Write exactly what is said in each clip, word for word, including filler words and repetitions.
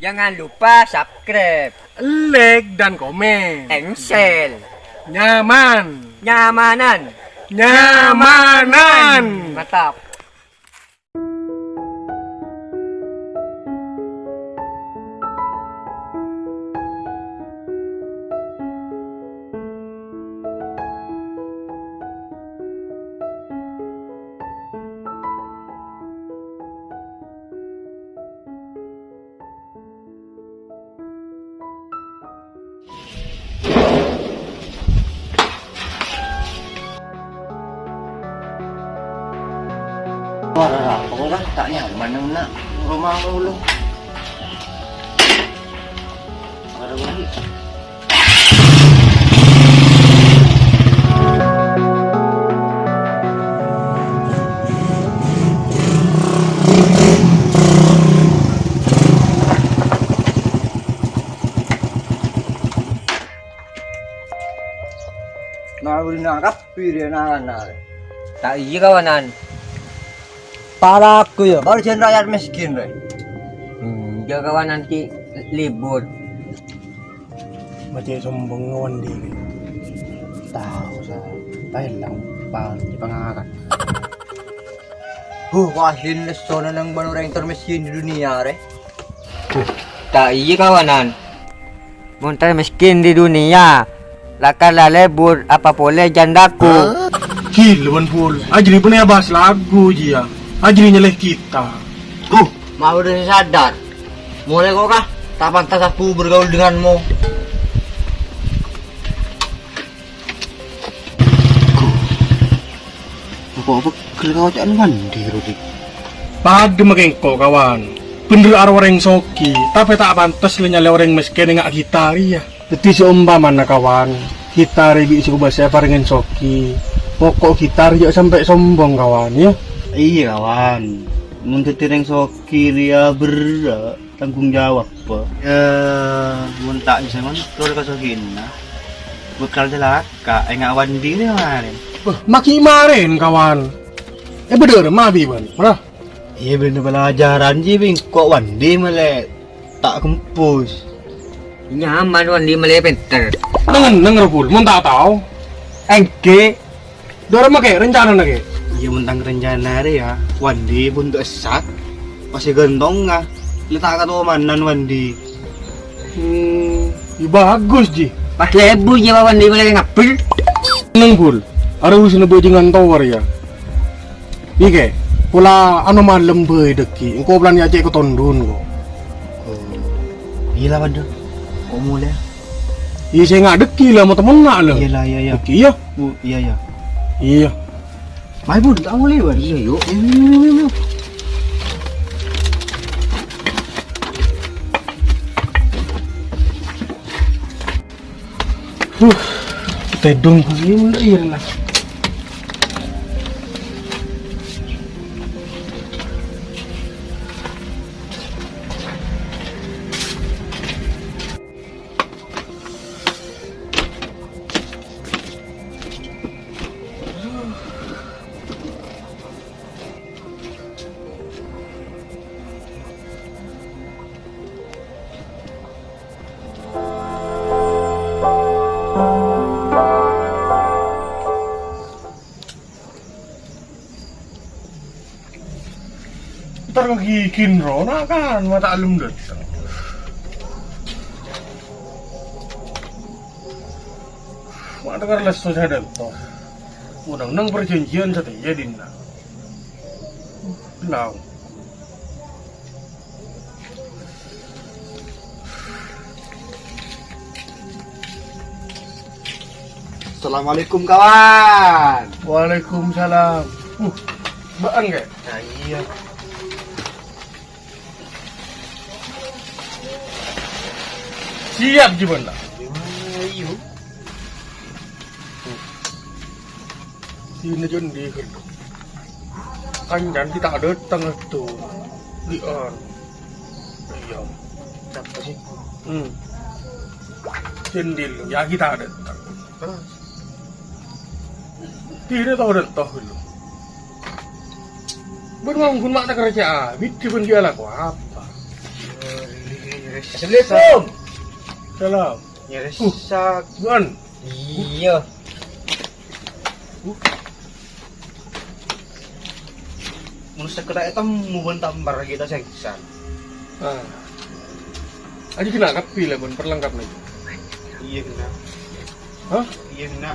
Jangan lupa subscribe, like, dan komen. Engsel. Nyaman. Nyamanan. Nyamanan. Mantap. Suara apa kok, Kak? Tak nyaman, nak. Rumah dulu. Ada lagi. Nah, udah nangkap, piri nana. Ta' iyâ, kawanan. Paraku ya, baru jân rakyat miskin, rè. Enjâ', kawanan, ki' libur. Macè' sombong ngawan diri. Tao sa, taèlang pal di pangakan. Huh, wahin lessona nang bân orèng termiskin di dunia, rè. Huh, ta' iyâ, kawanan. Mon termiskin di dunia, lakar la lebur apa polè jân raku. Ghilâ, bân, Pul. Ajâri bâ'na abâhas lagu, jiyâ. Ajâri nyèlè kita. Huh, mau udah sadar. Mulai kok kah? Tak pantas aku bergaul denganmu. Apa-apa gel kawaca'an mandi, Rudi. Padâ makè engko', kawan. Bhendher arowa orèng soghi, tapè ta' pantes la nyalè orèng mèskèn enga' kita rèya. Dhâddhi, saompamana, kawan, kita rè bi' sè kobâsa èparèngè soghi, poko' kita rè jhâ' sampè' sombong, kawan, ya. Iyâ, kawan. Mon dhâddhi orèng soghi rèya berrâ'. Tanggung jawab, Po. Ya, mon ta' bisa ngontrol kasoghiyânna, bhâkal calaka', enga' Wandi rè marèn. Wah, maghi' marèn, kawan. Eh, bhendher, mabi, bân. Mara. Iyâ, bhendher pelajaran, jiyâ, bengko' Wandi malè ta' kempus. Nyaman Wandi malè pènter. Neng-enneng, Rubul, mon ta' tao. Èngghi. Dora makè rencanana, Kè? Iyâ, mon tang rencana rè, ya. Wandi bun ta' essak. Pas ègantonga. La ta' katomanan Wandi. Hmm, iyâ bagus, Ji. Pas lebu, jiyâ, Wandi malè ngabel. Neng, Bul. Arè wis nebâ jingan tower, ya. Iyâ, Kè. Pola ano malem bhâi dâggi'. Engko' polana cè' katondhun, kok. Oh. Iyâ la, Wandi. Kok molè? Iyâ, sè ngadheggi la, mau temen na' la. Iyâ la, iyâ, iyâ. Dâggi', iyâ. Bu, iyâ, iyâ. Iyâ. Mai, Bun, ta' molè, Bun. Iyâ, yu. Yu, yu, yu, yu, yu. Huh, tèdung. Iyâ, iyâ, la. Entar ka gigin ro, na' kan, mata alem dâteng. Ma' tèkar lesso sadhâjâ. Mon neng-enneng parjhânjhiyân satèya dinna'. Lao. Assalamualaikum, kawan. Waalaikumsalam. Uh, bâ'ân, Kè? Nah, iyâ. Siap, Ji, bân, la. Ayo. Dinna jhân di ghâllu. Kancana ghi' ta' dâteng, adu. Ghi' anu. Iyâ. Sapa sih? Hmm. Jhân dillu, yâ ghi' ta' dâteng. Terros? Dinna tao dâteng ghâllu. Bân ngangghun ma' ta' kerja abit, bân ghi' alako apa? Assalamualaikum. Salam. Nyaresak. Wan. Iyâ. Mon sè kèra ètemmo bân tampar kita sengsan. Ah. Aji kèna kabbhi la bân perlengkap nèka. Iyâ kèna. Hah? Iyâ kèna.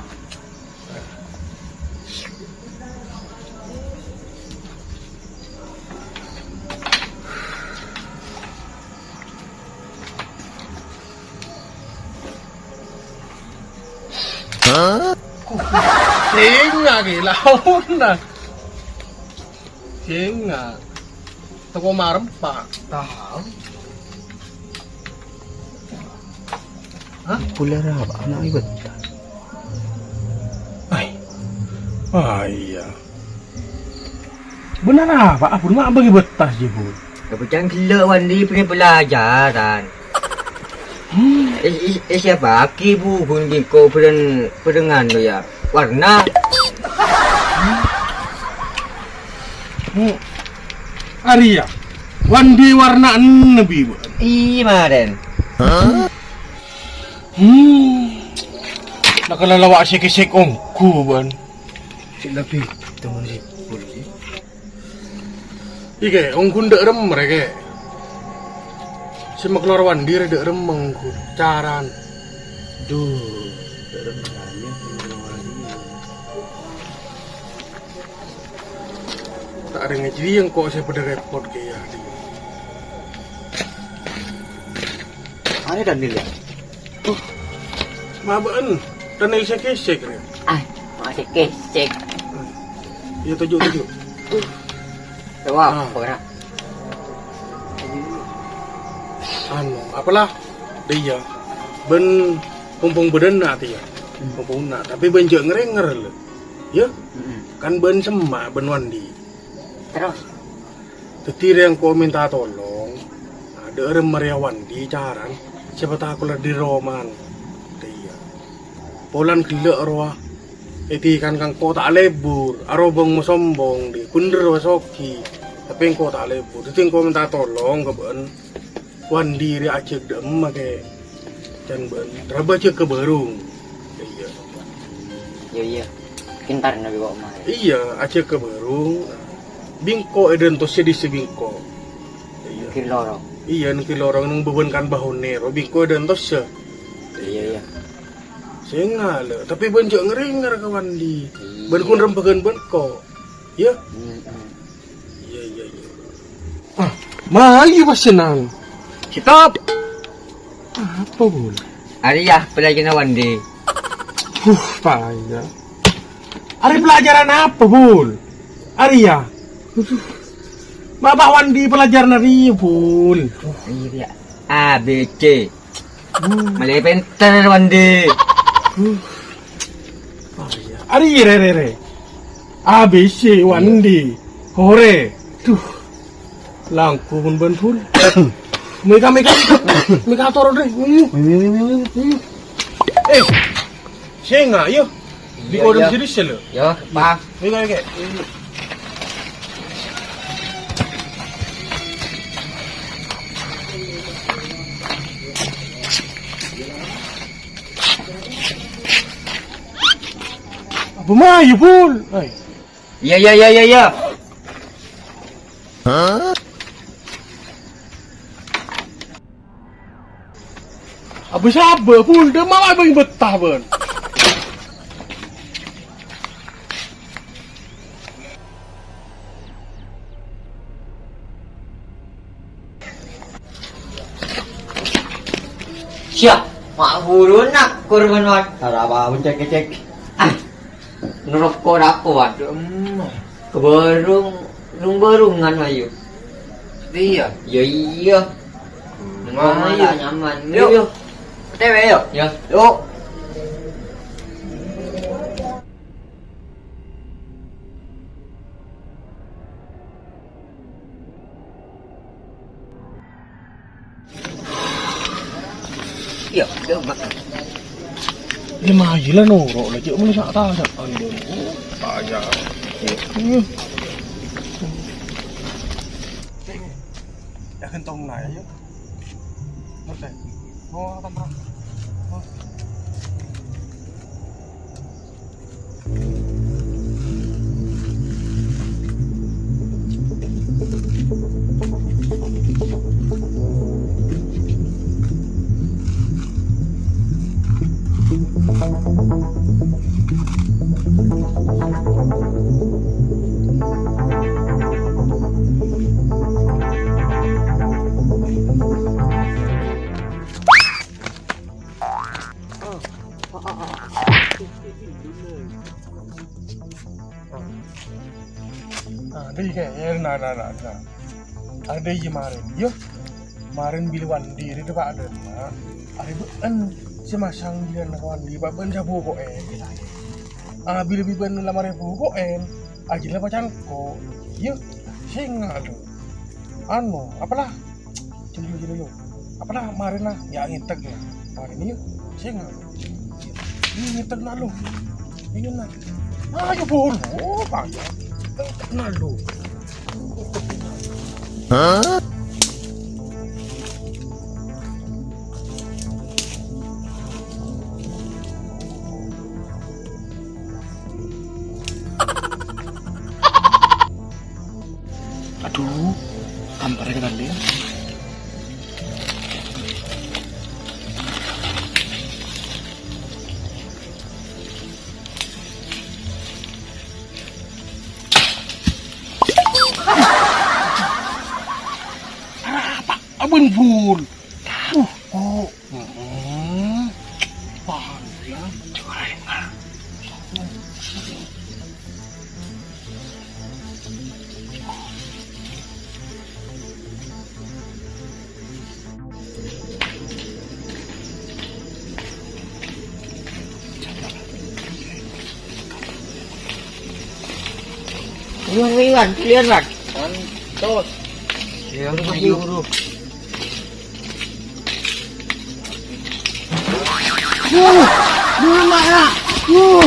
Sènga' ghi' laonna. Sènga'. Toko marempa. Tao. Hah? Pula apa? Ana' ibet. Ai. Ah, iyâ. Bhender apa? Apa ma' bâgi bettas, jhi, Bu? Kebetulan gellâ' Wandi bâgi pelajaran. Hmm. Eh, eh, eh, siapa lagi, Bu? Gun bingko bâdân, bâdân nganu, ya. Warna. Hmm. Arèya. Wandi warna ennem, Bu. Iyâ, maren. Hmm. Nak kala lawa' sèk-sèk ongghu, bân. Sè lebbi temen sè pulè. Iki, ongghu dâ' remma rè, Kè. Sè makalowar Wandi rè dâ' remma ongghu. Caran. Duh, dâ' remma. Ta' rèng jârèya engko' sè padâ repot kèya. Arèya Daniel, ya? Uh, ma' bâ'ân, Daniel sè kèsèk, rè. Ah, ma' sè kèsèk. Iyâ, toju', toju'. Coba, ah. Apa kèra? Anu, apalah? Iyâ. Bân pompong bâdânna, tèya. Hmm. Pompong na', tapè bân jâ' ngèrèngèr, lè. Yâ? Mm-mm. Kan bân semma', bân Wandi. Terros? Dhâddhi rèng engko' mènta tolong, dâ' remma rèya Wandi caran, sapa ta' kolar dâri romana. Iyâ. Polana ghellâ' rowa èdikan ka engko' ta' lebur, arobâng masombong, dhi-, bhender rowa soghi, tapè engko' ta' lebur. Dhâddhi engko' mènta tolong ka bâ'ân. Wandi rè ajâk dâ' emma, Kè. Can bân, rabâ ajâk ka bârung. Iyâ. Iyâ, iyâ. Pintar nabi kok mah. Iyâ, ajâk ka bârung. Bingko èdântosa dissa bingko. Iyâ. Nèngkèr lorong. Iyâ, nèngkèr lorong neng bâbân kan bahonè, ro bingko èdântosa. Iyâ, iyâ. Sènga' lè, tapè bân jâ' ngèrèngèr ka Wandi. Iyâ. Bân ghun rembhâghân bân ko'. Yâ? Mm-mm. Iyâ, iyâ, iyâ. Ah, mayu pas senang. Stop. Apa, Bul? Arèya, pelajaran Wandi. Huh, paya. Arè pelajaran apa, Bul? Arèya. Aduh. Ma' Pak Wandi pelajaran arèya, Bul. Iyâ, iyâ. A B C. Hmm. Malè pènter, Wandi. Hmm. Oh, iyâ. Arèya, rè, rè, rè. A B C, Wandi. Hore. Duh. Langkong bân, Bul. Mèka, mèka, mèka. Mèka toro', rè. Hmm. Eh. Sènga', yâ. Iyâ, iyâ. Dhi-, kodhung serius, yâ, lè? Yâ, Pak. Iyâ, iyâ. Apa mayu, Bul? Ai. Iyâ, iyâ, iyâ, iyâ, iyâ. Abâ sabâ, Bul, dâ' emma bâ'ân betta, bân. Siya, ma' buru na' korban, wan. Tara apa, cek, cek. Ah. Ngerokok apa, Wan? Em. Ke warung, rung-barungan, ayo. Iya. Ya iya. Nyaman, ayo. Nyaman. Yuk. Yuk. O T W, yuk. Ya. Yuk. Iya, iya, Mak. Lè mayu la noro' la, cek, mulu sak ta-, sak ta-, ayo. Tanya. Hmm. Ya, gentong na, ya. Oh, apa, Bro? Oh. Ah, dâri kèya, nah, nah, nah, nah. Adâ' iyâ marèn, yâ. Marèn bilâ wandi, rè, Pak, dâ', nah. Arè bâ'en sè masang bilâna wandi, Pak, bâ'en sè buko'è. Ah, bilâ bi' bâ'en la marè buko'è, ajâ la pacangko. Yâ, sènga' lu. Anu, apa la? Jâ-, jâ-, jâ-, jâ-, apa la marèna? Yâ, ngètèk la. Marèna yâ, sènga'. Yâ, ngètèk na lu. Iyâ, na. Ayo, buru, apa yâ? Ngètèk na lu. Hah? Adhu, kamparra katalè. Arapa abân bul? Taruh kok. Heeh. Paham ya? Gorengan. Iwan, Iwan, pilihan, Wan. Mantap. Ya, ayo, bro. Wuh, dulu, Mak, ya. Wuh.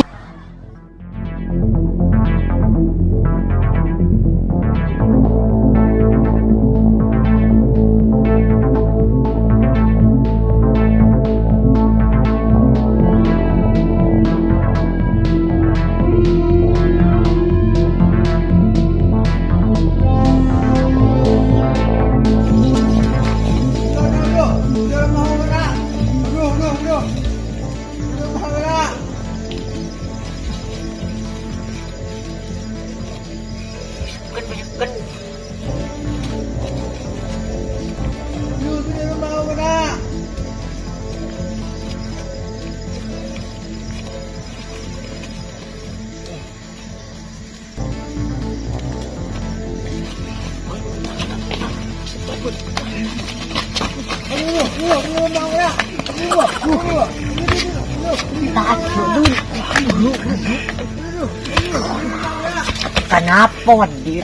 Kenapa, Wadir?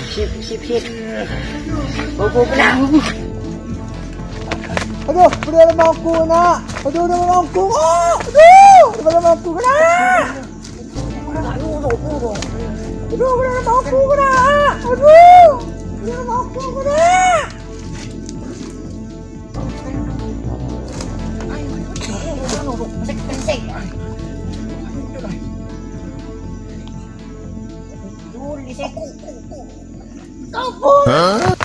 Sip, sip, sip. Opo, Bang? Aduh, udah ada mangku, nak. Aduh, udah ada mangku. Ah, aduh, udah ada mangku, nak. Aduh, udah ada mangku, nak. Aduh, udah ada mangku, nak. Hah?